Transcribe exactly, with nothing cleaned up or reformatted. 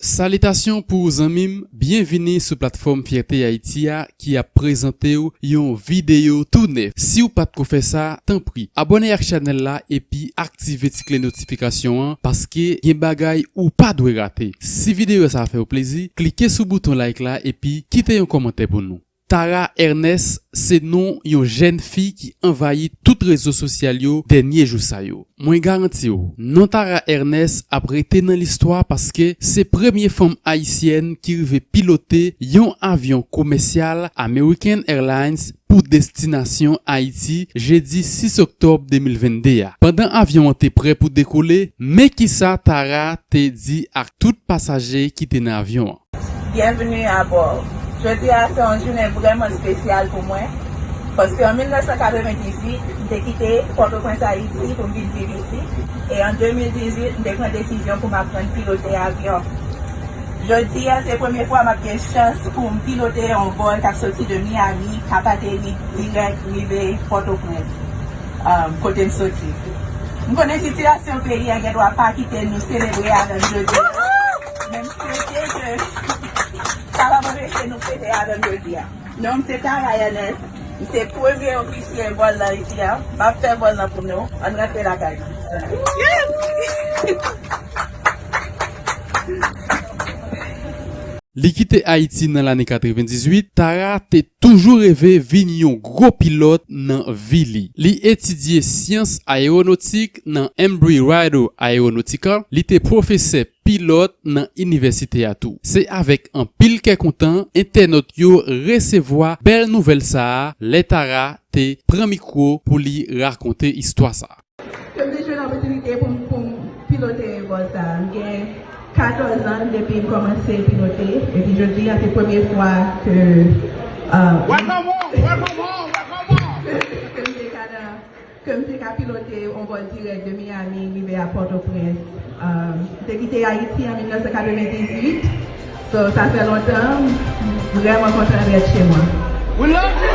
Salitasyon pou ou zanmi m, byenvini sou platfòm Fyète Ayiti a ki ap prezante w yon videyo tou nèf. Si w pa t ko fè sa, tanpri, abòne ak chanèl la epi aktive ti kle notifikasyon an, paske gen bagay ou pa dwe rate. Si videyo sa a fè w plezi, klike sou bouton like la epi kite yon kòmantè pou nou. Tara Ernest se non yon jèn fi ki anvayi tout rezo sosyal yo dènye jou sa yo. Mwen garanti w, non Tara Ernest ap rete nan listwa paske se premye fanm ayisyèn ki rive pilote yon avyon komèsyal American Airlines pou destinasyon Ayiti jedi sis oktòb de mil vennde a. Pandan avyon an te prè pou dekole, men kisa Tara te di ak tout pasaje ki te nan avyon an. Byenvni abò. Jodi a se yon jounen vrèman espesyal pou mwen, paske an mil nèf san katrevendizuit, m te kite Pòtoprens, Ayiti, pou m vin viv isi, e an de mil dizuit, m te pran desizyon pou m aprann pilote avyon. Jodi a, se premye fwa m ap gen chans pou m pilote yon vòl k ap soti de Miami, k ap ateri dirèk rive Pòtoprens, um, kote m soti. M konnen sitiyasyon peyi a gen dwa pa kite nou selebre avè m jodi a, men m swete ke sa p ap anpeche nou fete avè m jodi a. Non m se Tara Ernest, m se premye ofisye vòl lan isi a. M ap fè vòl lan pou nou. Ann rantre lakay nou. Li kite Ayiti nan lane katrevendizuit, Tara te toujou reve vin yon gwo pilòt nan vi li. Li etidye syans ayewonotik nan Embry-Riddle Aeronautical, li te pwofesè pilòt nan inivèsite a tou. Se avèk anpil kè kontan entènòt yo resevwa bèl nouvèl sa a lè Tara te pran mikwo pou li rakonte istwa sa a. Ke m te jwenn opòtinite pou m, pou m pilote vòl sa a. M gen katòz an depi m kòmanse pilote, epi jodi a se premye fwa ke, uh, ke m te ka nan, ke m te ka pilote yon vòl dirèk de Miami rive a Pòtoprens. Uh, m te kite Ayiti an mil nèf san katrevendizuit, so sa fè lontan, m vrèman kontan rete chez moi.